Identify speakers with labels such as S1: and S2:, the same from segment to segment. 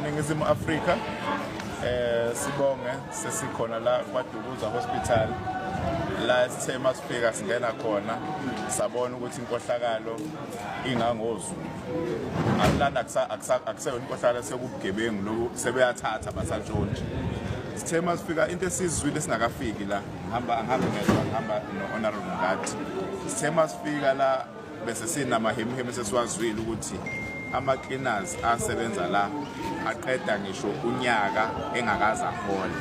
S1: Ningizimu Afrika, sibonge sesikhona la kwaDukuza Hospital, la sithe masifika singena khona sabona ukuthi inkohlakalo ingangozulu. Akulana akuseyona inkohlakalo, sekubugebengu lobu, sebeyathatha basantshontshe. Sithe masifika, into esizwile singakafiki la, ngihamba angihambi ngedwa, ngihamba no-Honorable Ngadi. Sithe masifika la bese sinamahemuhemu sesiwazwile ukuthi ama-cleaners asebenza la aqeda ngisho unyaka engakaze ahole,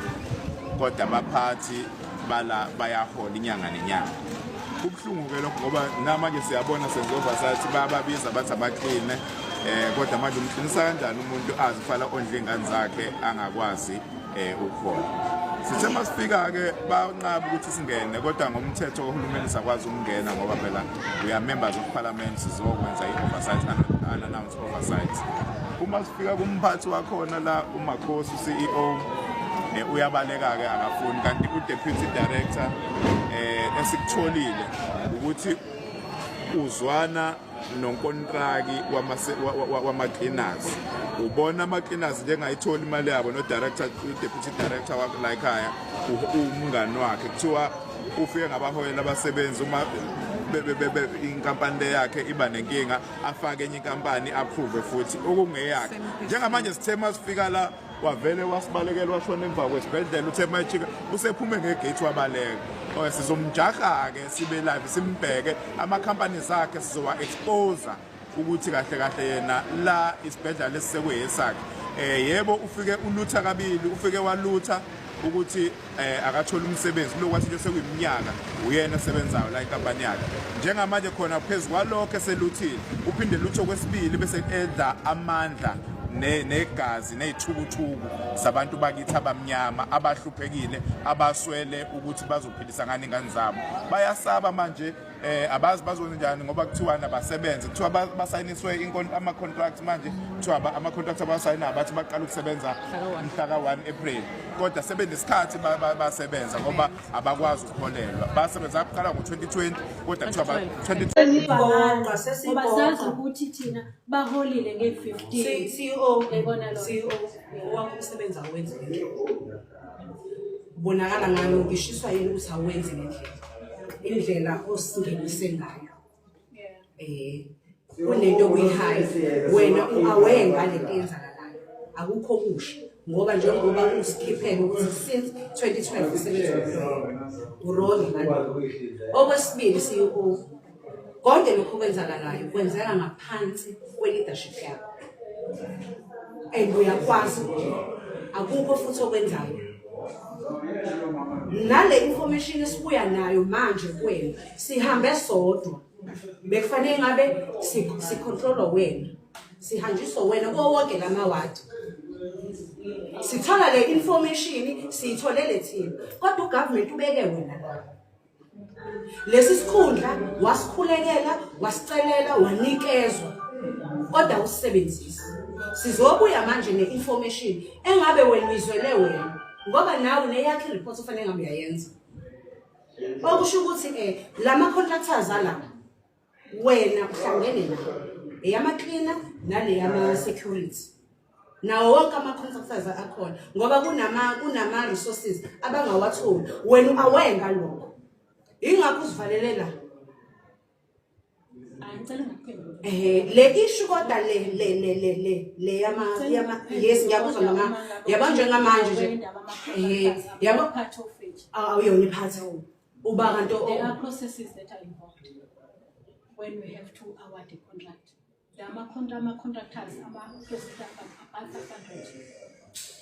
S1: kodwa abaphathi bala bayahola inyanga nenyanga. Kubuhlungu-ke lokho ngoba namanje siyabona senze oversight, bayababiza bathi abakline, kodwa manje umklinisa kanjani umuntu azifala ondle iy'ngane zakhe angakwazi ukuhola? Sithe masifika-ke banqaba ukuthi singene, kodwa ngomthetho kahulumeni sakwazi ukungena ngoba phela we are members of parliament, sizokwenza i-oversight, unannounced oversight. Uma sifika kumphathi wakhona la, uMakhosi, u-CEO, uyabaleka-ke, akafuni, kanti u-deputy director, esikutholile ukuthi uzwana nonkontraki wama-cleaners, ubona ama-cleaners njengayitholi imali yabo, no-director, u-deputy director la ekhaya umngani wakhe. Kuthiwa ufike ngabaholela abasebenzi, uma inkampani le yakhe iba nenkinga afake enye inkampani, approve futhi okungeyakhe. Njengamanje sithe masifika la wavele wasibalekela, washona emva kwesibhedlela. Uthe mayijika usephume ngegate wabaleka. Oh, sizomjaha-ke sibe live, simbheke ama-companies akhe, sizowa-expose ukuthi kahle kahle yena la isibhedlela lesisekuyesakhe. Yebo, ufike ulutha kabili, ufike walutha ukuthi akathola umsebenzi lokhu, wathi nje sekuyiminyaka uyena osebenzayo la inkampani yakhe. Njengamanje khona phezu kwalokho eseluthile, uphinde lutho kwesibili bese edla amandla negazi nezithukuthuku zabantu bakithi abamnyama abahluphekile, abaswele ukuthi bazophilisa ngani ingane zabo. Bayasaba manje, abazi bazokwenza njani ngoba kuthiwa nabasebenze, kuthiwa basayiniswe ama contracts. Manje kuthiwa ama contracts abasayina bathi baqala ukusebenza mhla ka 1 April, kodwa sebenesikhathi basebenza ngoba abakwazi ukuholelwa. Basebenza kuqala ngo-2020, kodwa kuthiwa 20
S2: Ngoba sazi ukuthi thina baholile nge-15.
S3: CEO.
S2: Yayibona lo.
S3: CEO, owakho umsebenzi awenzi ngendlela. Ubonakala ngalo, ngishiswa yini ukuthi awenzi ngendlela, indlela osingenise ngayo. Kunento okuyi-high, wena u-aware ngalento eyenzakalayo, akukho okusha, ngoba njengoba usikhiphele ukuthi since 2012 usebenza u-wrong ngalokho. Okwesibili, CEO, konke lokhu okwenzakalayo kwenzeka ngaphansi kwe-leadership yakho and uyakwazi, akukho futhi okwenzayo. Nale information esibuya nayo manje kuwena, sihambe sodwa, bekufanele ngabe sicontrolwa wena, sihanjiswa wena kuwo wonke lamawadi. Sithola le information, siyitholele thina, kodwa ugovernment ubeke wena la. Lesi sikhundla wasikhulekela, wasicelela, wanikezwa, kodwa usebenzisi. Sizobuya manje ne-information engabe wena uyizwele wena, ngoba nawe neyakho i-report ofanele ngabe uyayenza, okusho ukuthi lama contractors alapha wena uhlangene nawo, eyama-cleaner nale yama-security, nawo wonke ama-contractors akhona, ngoba kunama-resources abangawatholi. Wena u-aware ngalokho, ingakho uzivalele la.
S2: Ngicela ungaphenduli.
S3: Le issue, kodwa le yama, yes, ngiyakuzwa mama. Yabo, njengamanje nje, yabo,
S2: part of it.
S3: Awuyona iphathi uba kanti
S2: There are processes that are involved when we have to award a contract. There are ama contractors, ama above 500.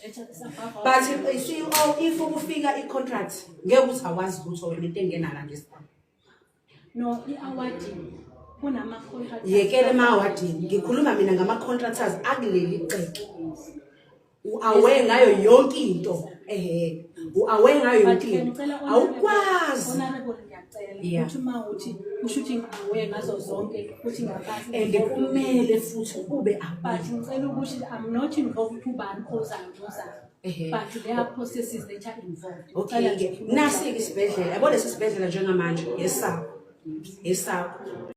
S2: Let us above our-
S3: But CEO, if ukufika i-contract, ngeke uthi awazi lutho wena into engena la ngesibhamu.
S2: No, i-awarding kunama-contractors.
S3: Yekele ema-awardini, ngikhuluma mina ngama-contractors akuleli ceke. U-aware ngayo yonke into, u-aware ngayo
S2: But
S3: yonke
S2: ke
S3: into.
S2: ngicela
S3: Awukwazi.
S2: Honorable, Ngiyacela ukuthi uma uthi kusho ukuthi ngi-aware ngazo zonke ukuthi ngaphansi.
S3: And kumele futhi ube aware.
S2: But ngicela ukuthi I'm not involved ukuthi ubani ozayo nozayo. But there are processes that are involved.
S3: Okay
S2: Ngicela nje
S3: ke, nasi-ke isibhedlela, yabo, lesi sibhedlela njengamanje esakho, esakho.